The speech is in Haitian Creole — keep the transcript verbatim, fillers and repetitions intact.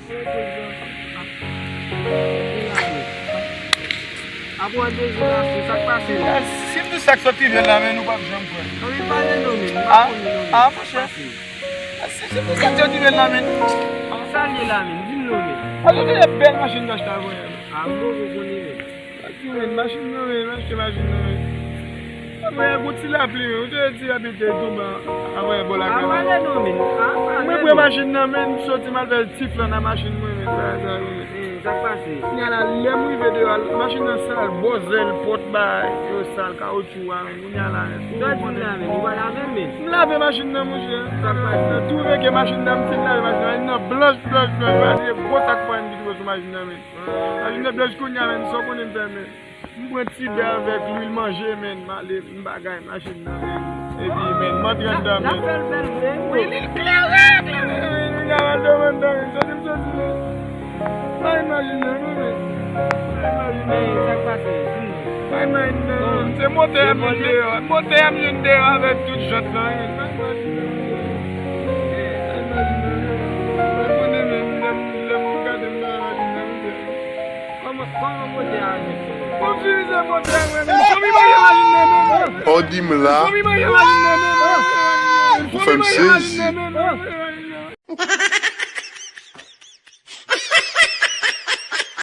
Apre w ap bezwen lache, sa k pase? Si m di sa k sot rivyè la, men nou p ap janm kwè. Anvi pale non, men. Ah, ah, monchè. Si, si m di sa k sot rivyè la, men. Sa l ye la, men. Di m non, men. Ajoute de bèl machin m t achte avanyè. Ah, bon, bon, bon, men. Ak yo, men, machin nan, men, m achte machin nan, men. Mwen, yon ti lapli, men, ou te di lapli te tonbe avan bò lakay la. Mwen pran machin nan, men, m soti, m al fè ti flan nan machin mwen, men, bagay sa yo, men. Sa k pase? Kounye a la, lè m rive deyò a, machin nan sal, bò zèl, pòt bagay yo sal, kawotchou a, men, kounye a la, men. Sa di m la, men, ou pa lave l, men. M lave machin nan, monchè. Sa k pase? Tou veke machin nan, m fin lave machin nan, machin nan blanch, blanch, blanch, pa di gwo sak fwa m ki twouve sou machin nan, men. Machin nan blanch kounye a, men, sa w konnen m fè, men. M pran ti bè avèk lwil manje, men, m ale, m bagay machin nan, men. Epi, men, m antre anndan, men. L ap fè l bèl vre, wi. Wi, li klere, klere, wi, wi, wi, wi, wi, wi, wi, wi, soti, m soti, men. Bay machin nan, non, men. Bay machin nan. Men, sa k pase? Bay machin nan, non. Se motè a m jwenn deyò. Motè a m jwenn deyò avèk tout jant lan, men. Bay machin nan, non. Bay machin nan, non. Ou konnen, men, lè m, lè m gade m nan machin nan, men. Kòman, kòman motè a jwenn sou ou? Bon, fini se motè a, men. Fanmi manje machin nan, men. Ò, di m la. Fanmi manje machin nan, men. Ou fè m sezi.